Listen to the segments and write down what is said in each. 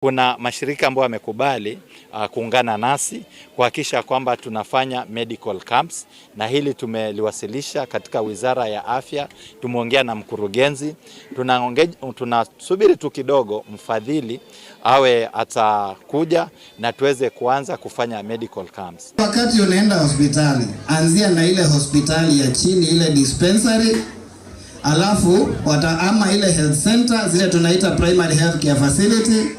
Kuna mashirika ambayo yamekubali kuungana nasi kuhakikisha kwamba tunafanya medical camps, na hili tumeliwasilisha katika Wizara ya Afya. Tumeongea na mkurugenzi, tunasubiri tu kidogo mfadhili awe atakuja na tuweze kuanza kufanya medical camps. Wakati unaenda hospitali, anzia na ile hospitali ya chini, ile dispensary, alafu ama ile health center, zile tunaita primary health care facility,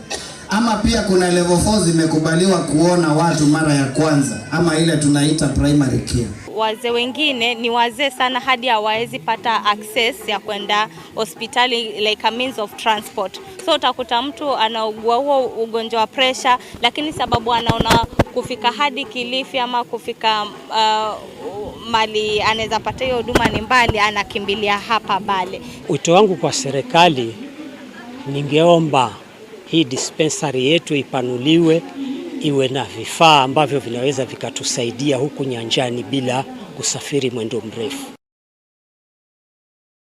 ama pia kuna level 4 zimekubaliwa kuona watu mara ya kwanza, ama ile tunaita primary care. Wazee wengine ni wazee sana hadi hawawezi pata access ya kwenda hospitali, like a means of transport. So utakuta mtu anaugua huo ugonjwa wa pressure, lakini sababu anaona kufika hadi Kilifi ama kufika mahali anaweza pata hiyo huduma ni mbali, anakimbilia hapa Bale. Wito wangu kwa serikali, ningeomba hii dispensary yetu ipanuliwe, iwe na vifaa ambavyo vinaweza vikatusaidia huku nyanjani bila kusafiri mwendo mrefu.